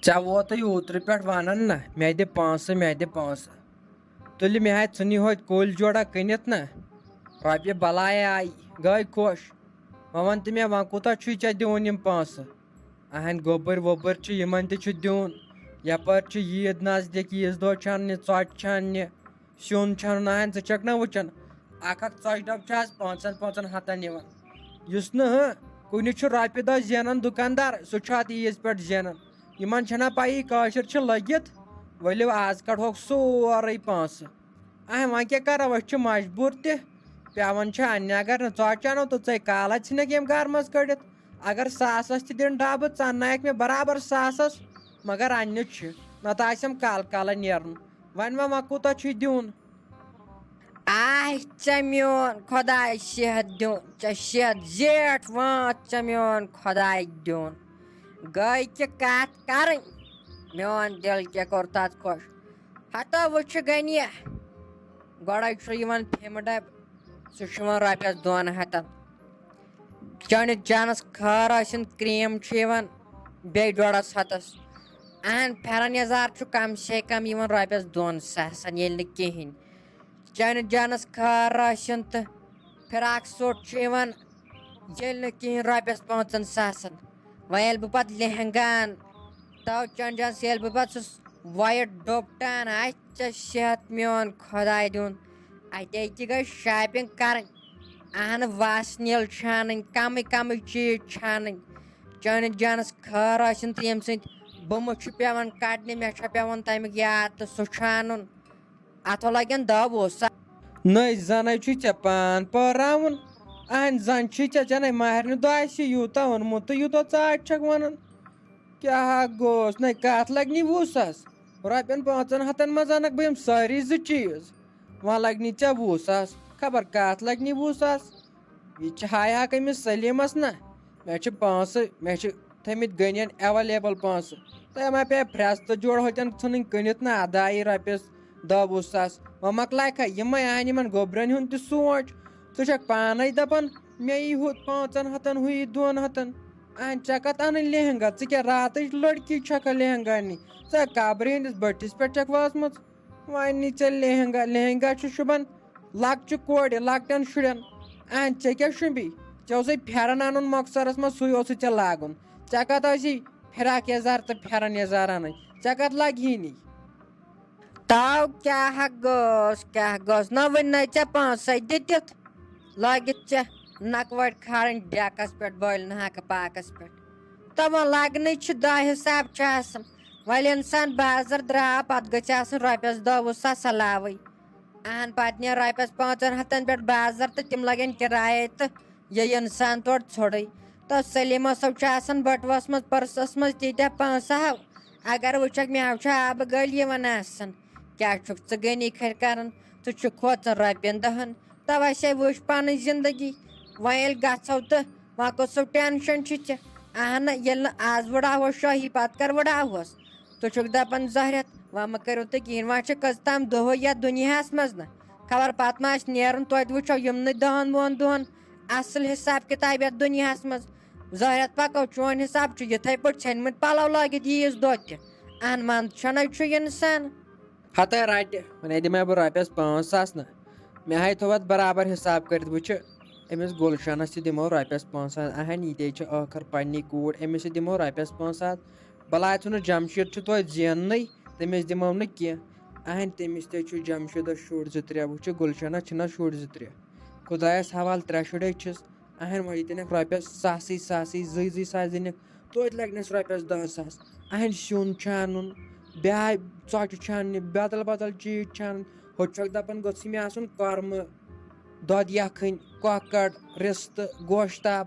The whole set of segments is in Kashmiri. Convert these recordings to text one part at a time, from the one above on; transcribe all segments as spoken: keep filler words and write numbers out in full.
ژےٚ ووتُے اوترٕ پٮ۪ٹھ وَنان نہ، مےٚ دِ پونٛسہٕ، مےٚ دِ پونٛسہٕ۔ تُلہِ مےٚ آے ژھٕنی ہوتہِ کُلۍ جوڑا کٕنِتھ نہ، رۄپیہِ بَلاے آیہِ، گٔے خۄش۔ وۄنۍ وَن تہٕ مےٚ، وۄنۍ کوٗتاہ چھُے ژےٚ دیُن یِم پونٛسہٕ؟ اَہَن، گوٚبٕرۍ ووٚبٕرۍ چھِ، یِمَن تہِ چھُ دیُن۔ یَپٲرۍ چھُ عیٖد نزدیٖک، عیٖذ دۄہ چھُ اَننہِ، ژۄچہِ چھِ اَننہِ، سیُن چھُ اَنُن۔ اَہَن، ژٕ چھَکھ نہ وٕچھان، اَکھ اَکھ ژۄچہِ ڈَبہٕ چھُ آز پانٛژَن پانٛژَن ہَتَن یِوان۔ یُس نہٕ، ہہ، کُنہِ چھُ رۄپیہِ دَہ زینان دُکاندار، سُہ چھُ اَتھ عیٖذ پٮ۪ٹھ زینان۔ یِمَن چھَنہ پَیی کٲشِر چھِ لٔگِتھ، ؤلِو آز کَڑہوکھ سورُے پونٛسہٕ۔ اَہَن، وۄنۍ کیٛاہ کَرو، أسۍ چھِ مجبوٗر تہِ، پٮ۪وان چھِ اَننہِ۔ اگر نہٕ ژۄچہِ اَنو تہٕ ژَے کالہ ژھٕنَکھ ییٚمہِ گَرٕ منٛز کٔڑِتھ۔ اگر ساسَس تہِ دِن ڈَبہٕ، ژٕ اَننایَکھ مےٚ برابر ساسَس، مگر اَننہِ چھِ، نَتہٕ آسٮ۪م کالہٕ کالہٕ نیرُن۔ وۄنۍ وۄنۍ وۄنۍ کوٗتاہ چھُے دیُن؟ آے ژےٚ میون خۄداے صحت دیُن، ژےٚ صحت زیٹھ وٲنٛت ژےٚ میون خۄداے دیُن۔ گٔے کہِ کَتھ کَرٕنۍ، میون دِل کیٛاہ کوٚر تَتھ خۄش۔ ہَتو وٕچھِ گٔنیہ، گۄڈَے چھُ یِوان پھیمہٕ ڈَبہٕ، سُہ چھُ یِوان رۄپیَس دۄن ہَتَن۔ چٲنِس جانَس خٲر ٲسِن، کرٛیٖم چھُ یِوان بیٚیہِ ڈۄڈَس ہَتَس۔ اَہَن، پھٮ۪رَن یَزار چھُ کَم سے کَم یِوان رۄپیَس دۄن ساسَن، ییٚلہِ نہٕ کِہیٖنۍ۔ چٲنِس جانَس خٲر ٲسِن تہٕ فِراک سوٗٹ چھُ یِوان ییٚلہِ نہٕ کِہیٖنۍ رۄپیَس پانٛژَن ساسَن۔ وۄنۍ ییٚلہِ بہٕ پَتہٕ لہنٛگا اَنہٕ، تو چٲنِس جانَس ییٚلہِ بہٕ پَتہٕ سُہ وایِٹ ڈُپٹہٕ اَنہٕ، اَتہِ ژےٚ صحت میون خۄداے دیُن۔ اَتے تہِ گٔے شاپِنٛگ کَرٕنۍ۔ اَہَن، وَس نیٖل چھِ اَنٕنۍ، کَمٕے کَمٕے چیٖز چھِ اَنٕنۍ۔ چٲنِس جانَس خٲر ٲسِن تہٕ ییٚمہِ سۭتۍ بُمہٕ چھُ پٮ۪وان کَڑنہِ، مےٚ چھُ پٮ۪وان تَمیُک یاد تہٕ سُہ چھُ اَنُن۔ اَتھ لَگن دَہ وُہ ساس۔ نٔے زَنَے چھُے ژےٚ پان پٲراوُن۔ اَہَن زَن چھُے ژےٚ، ژےٚ نَے مَہرنہِ دۄہ آسہِ یوٗتاہ اوٚنمُت تہٕ یوٗتاہ ژاٹہِ چھَکھ وَنان۔ کیٛاہ ہا گوٚژھ، نَے کَتھ لَگنی وُہ ساس؟ رۄپیَن پانٛژَن ہَتَن منٛز اَنَکھ بہٕ یِم سٲری زٕ چیٖز۔ وۄنۍ لَگنی ژےٚ وُہ ساس، خبر کَتھ لَگنی وُہ ساس۔ یہِ تہِ چھِ ہاے ہاکھ أمِس سلیٖمَس نہ۔ مےٚ چھِ پونٛسہٕ، مےٚ چھِ تھٲمٕتۍ گٔنِیَن ایویلیبل پونٛسہٕ۔ تۄہہِ ما پیٚیہِ پھرٛٮ۪س تہٕ جوڑٕ ہوتٮ۪ن ژھٕنٕنۍ کٕنِتھ نہ، اَدٕ آیی رۄپیَس دَہ وُہ ساس۔ وۄنۍ مۄکلایکھا یِمَے اَہَن یِمَن گوٚبرٮ۪ن ہُنٛد تہِ سونٛچ۔ ژٕ چھَکھ پانَے دَپان مےٚ یی ہُہ پانٛژَن ہَتَن، ہُہ یی دۄن ہَتَن۔ اَہَن ژےٚ کَتھ اَنٕنۍ لہنٛگا؟ ژٕ کیٛاہ راتٕچ لٔڑکی چھَکھا لہنٛگا اَننہِ؟ ژٕ کَبرِ ہٕنٛدِس بٔٹھِس پٮ۪ٹھ چھَکھ وٲژمٕژ؟ وۄنۍ نی ژےٚ لہنگا، لہنگا چھُ شوٗبان لۄکچہِ کورِ، لۄکٹٮ۪ن شُرٮ۪ن۔ اہن، ژےٚ کیٛاہ شوٗبی؟ ژےٚ اوسُے پھٮ۪رن اَنُن مۄخصرس منٛز، سُے اوسُے ژےٚ لاگُن۔ ژےٚ کتھ ٲسی فراک یزار تہٕ پھٮ۪رن یزار اَنٕنۍ؟ ژےٚ کتھ لگہِ ہی نی؟ تاو کیٛاہ گوٚژھ، کیٛاہ گوٚژھ؟ نہ وٕنہِ نے ژےٚ پونٛسَے دِتِتھ، لٲگِتھ ژےٚ نَکوَٹ کھارٕنۍ ڈٮ۪کَس پٮ۪ٹھ، بٲلۍ نہٕ ہاکہٕ پاکَس پٮ۪ٹھ۔ تہٕ وۄنۍ لاگنٕے چھِ دَہ حِساب چھِ آسان۔ وۄنۍ ییٚلہِ اِنسان بازر درٛاو، پَتہٕ گٔژھِ آسٕنۍ رۄپیَس دَہ وُہ ساس علاوٕے۔ اہن، پَتہٕ نیر رۄپیَس پانٛژَن ہَتَن پٮ۪ٹھ بازر تہٕ تِم لَگن کِرایے تہٕ یہِ اِنسان تورٕ ژھوٚرٕے۔ تہٕ سلیٖمہ صٲب چھُ آسان بٔٹوَس منٛز، پٔرسَس منٛز تیٖتیٛاہ پونٛسہٕ ہاو۔ اگر وٕچھکھ، مےٚ ہاو چھُ آبہٕ گٔلۍ یِوان آسان۔ کیٛاہ چھُکھ ژٕ غنی کھرِ کران؟ ژٕ چھُکھ کھوژان رۄپیَن دَہَن۔ تَوَے سے وٕچھ پَنٕنۍ زِندگی۔ وۄنۍ ییٚلہِ گژھو تہٕ وۄنۍ کُس سُہ ٹٮ۪نشَن چھُ ژےٚ؟ اہنہٕ، ییٚلہِ نہٕ آز وٕڑاوہوس شٲہی، پَتہٕ کَر وٕڑاوہوس؟ ژٕ چھُکھ دَپان زہرٮ۪تھ، وۄنۍ مہ کٔرِو تُہۍ کِہیٖنۍ، وۄنۍ چھِ کٔژتام دۄہٕے یَتھ دُنیاہَس منٛز نہ۔ خبر پَتہٕ ما آسہِ نیرُن، توتہِ وٕچھو یِمنٕے دَہَن وُہَن دۄہَن اَصٕل حِساب کِتاب یَتھ دُنیاہَس منٛز۔ زہرٮ۪تھ پَکو، چون حِساب چھُ یِتھَے پٲٹھۍ ژھیٚنمٕتۍ پَلو لٲگِتھ عیٖذ دۄہ تہِ۔ اَہَن، منٛد چھَنَے چھُ اِنسان۔ ہَتَے رَٹہِ، وۄنۍ دِمَے بہٕ رۄپیَس پانٛژھ ساس نہ۔ مےٚ ہَے تھوٚو اَتھ برابر حِساب کٔرِتھ، وٕچھِ، أمِس گُلشَنَس تہِ دِمو رۄپیَس پانٛژھ ساس۔ اَہَن، یہِ تے چھِ ٲخٕر پنٛنی کوٗر، أمِس تہِ دِمو رۄپیَس پانٛژھ ساس۔ بَلاے ژھٕنُس، جمشیٖد چھُ توتہِ زیننٕے، تٔمِس دِمو نہٕ کینٛہہ۔ اَہَن، تٔمِس تہِ چھُ جمشیٖدَس شُرۍ زٕ ترٛےٚ، وٕچھِ، گُلشَنَس چھِنہ شُرۍ زٕ ترٛےٚ۔ خۄدایَس حوالہٕ ترٛےٚ شُرۍ چھِس۔ اہن، وۄنۍ ییٚتٮ۪ن اکھ رۄپیس ساسٕے ساسٕے، زٕے زٕے ساس دِنکھ، توتہِ لگنس رۄپیس دہ ساس۔ اہن، سیُن چھُ انُن، بیاے ژۄچہِ چھِ اننہِ، بدل بدل چیٖز چھِ انٕنۍ۔ ہُتہِ چھُکھ دپان گوٚژھُے مےٚ آسُن کۄرمہٕ، دۄد یکھٕنۍ، کۄکر، رِستہٕ، گوشتاب۔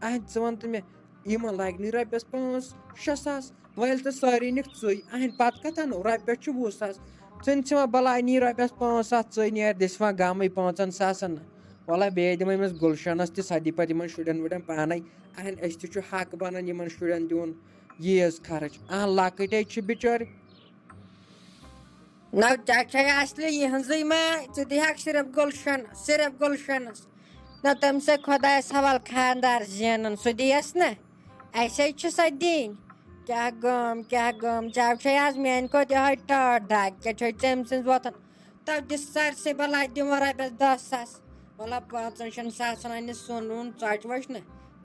اہن، ژٕ وَن تہٕ مےٚ، یِمن لگہِ نہٕ رۄپیس پانٛژھ شےٚ ساس؟ وۄنۍ ییٚلہِ ژےٚ سٲری نِکھ ژٕے، اہن، پتہٕ کتھ انو؟ رۄپیس چھُ وُہ ساس۔ ژٕ نِکھ وۄنۍ بلاے نی رۄپیس پانٛژھ ساس، ژٕے نیر دِس وۄنۍ غمٕے پانٛژن ساسن۔ وَلہ، بیٚیہِ دِمَے أمِس گُلشَنَس تہِ، سۄ دی پَتہٕ یِمَن شُرٮ۪ن وُرٮ۪ن پانَے۔ اَہَن، أسۍ تہِ چھُ حق بَنان یِمَن شُرٮ۪ن دیُن ییٖژ خرٕچ۔ اَہَن، لۄکٕٹۍ ہے چھِ بِچٲرۍ۔ نہ، ژےٚ چھے اَصلی یِہٕنٛزٕے ما، ژٕ دِہَکھ صرف گُلشَن، صرف گُلشَنَس۔ نہ، تٔمِس ہے خۄدایَس حوال خانٛدار زینُن، سُہ دِیَس نہ۔ اَسے چھِ سۄ دِنۍ۔ کیٛاہ گام، کیٛاہ گام، ژےٚ چھے آز میٛانہِ کھۄتہٕ یِہوٚے ٹٲٹھ دگ، کیٛاہ چھے ژٔمۍ سٕنٛز وۄتھان؟ تَو دِ سٲرسٕے بَلاے، دِمہٕ رۄپیَس دَہ ساس۔ مطلب، پانٛژَن شٮ۪ن ساسَن اَنہِ سۄن وۄن ژۄچہِ وۄچہِ نہ،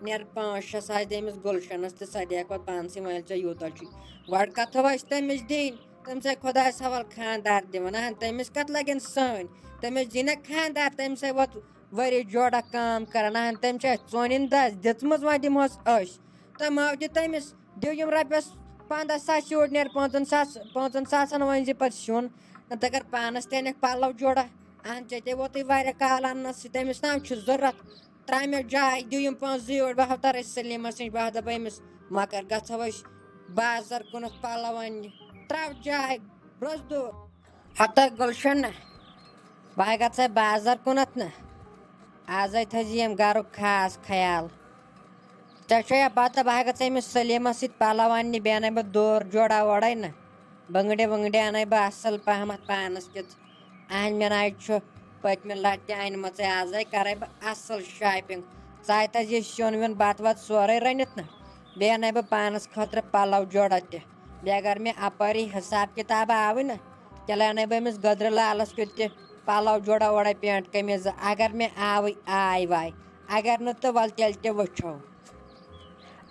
نیر پانٛژھ شےٚ ساس دِ أمِس گُلشَنَس تہٕ سۄ دِیَکھ پَتہٕ پانسٕے، وۄنۍ ییٚلہِ ژےٚ یوٗتاہ چھُے۔ گۄڈٕ کَتھ ٲسۍ تٔمِس دِنۍ، تٔمۍ سٕے خۄدایَس حوال خانٛدار دِوان، اَہَن، تٔمِس کَتھ لَگن سٲنۍ؟ تٔمِس دی نہ خانٛدار، تٔمۍ سٕے ووت ؤری جوڑا کٲم کران، اہن، تٔمۍ چھِ اَسہِ ژوٗنٛٹھۍ دَچھ دِژمٕژ، وۄنۍ دِمہوس أسۍ۔ تہٕ مٲو تہِ تٔمِس، دِیِو یِم رۄپیَس پنٛداہ ساس، یوٗرۍ نیرِ پانٛژَن ساس، پانٛژَن ساسَن، وۄنۍ زِ پَتہٕ سیُن۔ نہ تہٕ کر پانَس تہِ اَنَکھ پَلَو جوڑا، اہن، ژےٚ تہِ ووتُے واریاہ کال اَننَس، تٔمِس تام چھُ ضوٚرَتھ۔ ترٛاو مےٚ جاے، دِیِو یِم پونٛسہٕ زٕ یوٗرۍ، بہٕ ہاو تَرٕ أسۍ سلیٖمَس نِش، بہٕ ہاو دَپہٕ أمِس، مۄکر گژھو أسۍ بازر کُنَتھ پَلَو اَننہِ۔ ترٛاو جاے، برٛوٚس دور۔ ہتہٕ گُلشن، بہٕ ہا گژھے بازر کُنتھ نہ۔ آزے تھٲیزِ ییٚمہِ گرُک خاص خیال۔ ژےٚ چھےٚ یا پتہ، بہٕ ہا گژھے أمِس سلیمس سۭتۍ پلو اننہِ، بیٚیہِ انَے بہٕ دور جوڑا ووڑے نہ۔ بنگڑِ ونگڑِ انَے بہٕ اصل پہمتھ پانس کیُتھ۔ اہن، مےٚ ناے چھُ پٔتمہِ لٹہِ تہِ انِمژے، آزے کرے بہٕ اصل shopping۔ ژٕ ہا تھٲیزِ یہِ سیُن ویُن بتہٕ وتہٕ سورُے رٔنِتھ نہ۔ بیٚیہِ انَے بہٕ پانس خٲطرٕ پلو جوڑا تہِ۔ بیٚیہِ اگر مےٚ اپٲری حساب کتاب آوٕے نہ، تیٚلہِ انَے بہٕ أمِس گٔدرٕ لالس کیُتھ تہِ پلو جوڑا ووڑا، پینٹ قمیٖض۔ اگر مےٚ آوٕے، آے واے، اگر نہٕ تہٕ ول تیٚلہِ تہِ وٕچھو۔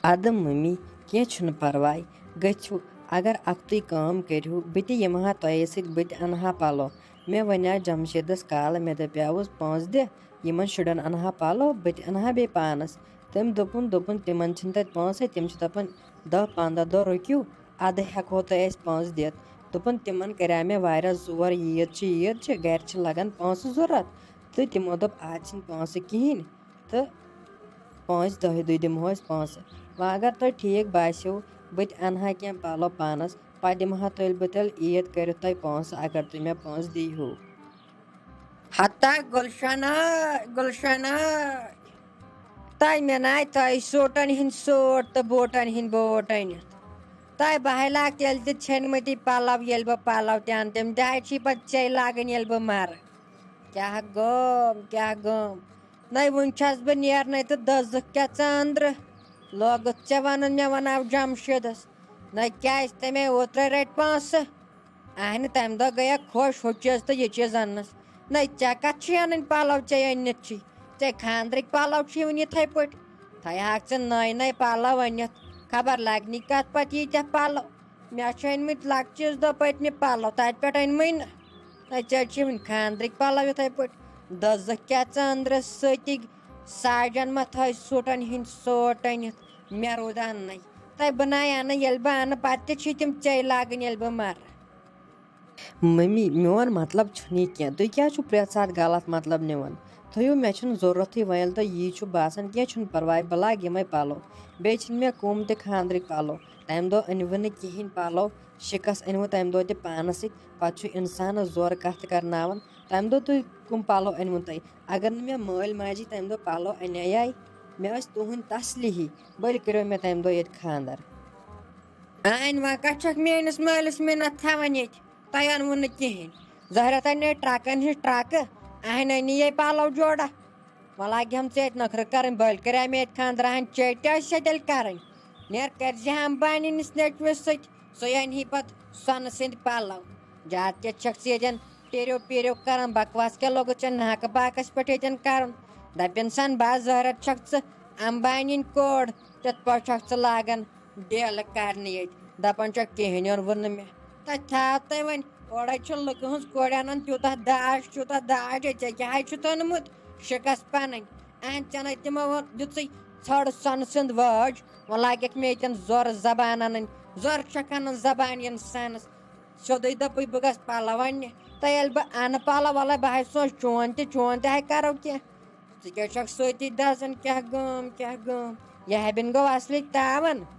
ادٕ ممی، کینٛہہ چھُنہٕ پرواے، گٔژھِو۔ اگر اکھتُے کٲم کٔرِو، بہٕ تہِ یِمہٕ ہا تۄہے سۭتۍ، بہٕ تہِ انہٕ ہا پلو۔ مےٚ ونیٛاو جمشیدس کالہٕ، مےٚ دپیٛاوُس، پونٛسہٕ دِ، یِمن شُرٮ۪ن انہٕ ہا پلو، بہٕ تہِ انہٕ ہا بیٚیہِ پانس۔ تٔمۍ دوٚپُن، دوٚپُن، تِمن چھِنہٕ تتہِ پونٛسے، تِم چھِ دپان، دَہ پنٛداہ دۄہ رُکِو، ادٕ ہٮ۪کہو تۄہہِ أسۍ پونٛسہٕ دِتھ۔ دوٚپُن، تِمن کریٛاو مےٚ واریاہ زور، عیٖد چھِ، عیٖد چھِ، گرِ چھِ لگان پونٛسہٕ ضوٚرتھ، تہٕ تِمو دوٚپ، آز چھِنہٕ پونٛسہٕ کِہیٖنۍ، تہٕ پانٛژِ دۄہہِ دۄہہِ دِمہو أسۍ پونٛسہٕ۔ وۄنۍ اگر تۄہہِ ٹھیٖک باسیو، بہٕ تہِ انہٕ ہا کینٛہہ پلو پانس، پتہٕ دِمہٕ ہا تیٚلہِ بہٕ تیٚلہِ عیٖد کٔرِتھ تۄہہِ پونٛسہٕ، اگر تُہۍ مےٚ پونٛسہٕ دِیہو۔ ہتا گُلشنہ، گُلشنہ، تۄہہِ مےٚ ناے تۄہہِ سوٗٹن ہٕنٛدۍ سوٗٹ تہٕ بوٗٹن ہٕنٛدۍ بوٗٹ أنِتھ۔ تۄہہِ بہٕ ہاے لاگ تیٚلہِ تہِ ژھیٚنمٕتی پلو، ییٚلہِ بہٕ پلو تہِ انہٕ، تِم تہِ ہاے چھی پتہٕ ژے لاگٕنۍ، ییٚلہِ بہٕ مرٕ۔ کیٛاہ گوم، کیٛاہ گوم؟ نَے وُنہِ چھَس بہٕ نیرنَے تہٕ دٔزٕکھ کیٛاہ ژٕ أنٛدرٕ؟ لوگُتھ ژےٚ وَنُن، مےٚ وَناو جمشیٖدَس۔ نَے کیٛازِ تَمے اوترَے رَٹہِ پونٛسہٕ؟ اَہنہِ تَمہِ دۄہ گٔیَکھ خۄش ہُہ چیٖز تہٕ یہِ چیٖز اَننَس۔ نَے ژےٚ کَتھ چھی اَنٕنۍ پَلَو، ژےٚ أنِتھ چھی؟ ژےٚ خانٛدرٕکۍ پَلَو چھی وٕنہِ یِتھَے پٲٹھۍ۔ تھایہَکھ ژٕ نٔے نٔے پَلَو أنِتھ، خبر لَگہِ نہٕ کَتھ پَتہٕ ییٖتیٛاہ پَلَو۔ مےٚ چھِ أنۍمٕتۍ لۄکچہِ عیٖذ دۄہ پٔتمہِ پَلَو، تَتہِ پٮ۪ٹھ أنۍ مٕے نہٕ۔ نَے ژےٚ چھِ وٕنہِ خانٛدرٕکۍ پَلَو یِتھَے پٲٹھۍ۔ دٔزٕکھ کیٛاہ ژٕ أنٛدرٕ سۭتی؟ ساجَن ما تھٲے سوٗٹَن ہِنٛدۍ سوٹ أنِتھ؟ مےٚ روٗد اَننَے۔ تۄہہِ بہٕ نَے اَنہٕ، ییٚلہِ بہٕ اَنہٕ پَتہٕ تہِ چھی تِم ژے لاگٕنۍ، ییٚلہِ بہٕ مَرٕ۔ مٔمی، میون مطلب چھُنہٕ یہِ کینٛہہ۔ تُہۍ کیٛازِ چھُو پرٛٮ۪تھ ساتہٕ غلط مطلب نِوان؟ تھٲیِو، مےٚ چھُنہٕ ضروٗرتھٕے وۄنۍ، ییٚلہِ تۄہہِ یی چھُ باسان، کینٛہہ چھُنہٕ پَرواے، بہٕ لاگہٕ یِمَے پَلو۔ بیٚیہِ چھِنہٕ مےٚ کُم تہِ خانٛدرٕکۍ پَلو۔ تَمہِ دۄہ أنۍوٕ نہٕ کِہیٖنۍ پَلو، شِکَس أنۍوٕ تَمہِ دۄہ تہِ پانَس سۭتۍ۔ پَتہٕ چھُ اِنسانَس زورٕ کَتھ تہِ کَرناوان۔ تَمہِ دۄہ تُہۍ کٕم پَلو أنۍوٕ تۄہہِ؟ اگر نہٕ مےٚ مٲلۍ ماجی تَمہِ دۄہ پَلو اَنے، مےٚ ٲسۍ تُہٕنٛدۍ تَسلی ہی، بٔلۍ کٔرِو مےٚ تَمہِ دۄہ ییٚتہِ خانٛدر۔ اَہَنۍ وۄنۍ کَتھ چھَکھ میٛٲنِس مٲلِس مِنت تھاوان ییٚتہِ؟ تۄہہِ اوٚنوُ نہٕ کِہیٖنۍ۔ ظٲہرا تۄہہِ نَے ٹرٛکَن ہِنٛز ٹرٛکہٕ، اَہَنۍ أنی یے پَلو جوڑا۔ وۄنۍ لاگہِ ہَم ژےٚ ییٚتہِ نٔخرٕ کَرٕنۍ، بٔلۍ کَرے مےٚ ییٚتہِ خانٛدر، اَہَنۍ چے تہِ آسہِ سۄ تیٚلہِ کَرٕنۍ۔ نیر کٔرۍ زِ ہَم بَنہِ أمِس نیٚچوِس سۭتۍ، سُے اَنہِ ہے پَتہٕ سۄنہٕ سٕنٛدۍ پَلو۔ زیادٕ کیٛاہ چھَکھ ژٕ ییٚتٮ۪ن ٹیٖرِو پیٖرِو کَران؟ بکواس کیٛاہ لوگُتھ ژےٚ ناکہٕ باکَس پٮ۪ٹھ ییٚتٮ۪ن کَرُن؟ دَپٮ۪ن سَن بَس ظٲہرا چھَکھ ژٕ اَمبانِنۍ کورِ، تِتھ پٲٹھۍ چھَکھ ژٕ لاگان ڈیلہٕ کَرنہِ ییٚتہِ۔ دَپان چھَکھ کِہیٖنۍ اوٚنوُ نہٕ مےٚ۔ تَتہِ تھاو تۄہہِ وۄنۍ، اورَے چھِ لُکہٕ ہٕنٛز کورِ اَنان تیوٗتاہ داج، تیوٗتاہ داج، ژےٚ کیٛاہ حظ چھُتھ اوٚنمُت شِکَس پَنٕنۍ؟ اَہَن، ژےٚ نَے تِمو ووٚن، دیُتسٕے ژھٔڑ سۄنہٕ سٕنٛد وٲج، وۄنۍ لاگٮ۪کھ مےٚ ییٚتٮ۪ن زورٕ زبان اَنٕنۍ۔ زورٕ چھَکھ اَنان زبان اِنسانَس۔ سیوٚدُے دوٚپُے بہٕ گژھٕ پَلو اَننہِ۔ تہٕ ییٚلہِ بہٕ اَنہٕ پَلو، وَلَے بہٕ ہَے سونٛچہٕ چون تہِ، چون تہِ ہَے کَرو کینٛہہ۔ ژٕ کیٛاہ چھَکھ سۭتی دَزان؟ کیٛاہ گام، کیٛاہ گام؟ یہِ ہَبِن گوٚو اَصلی تاوَن۔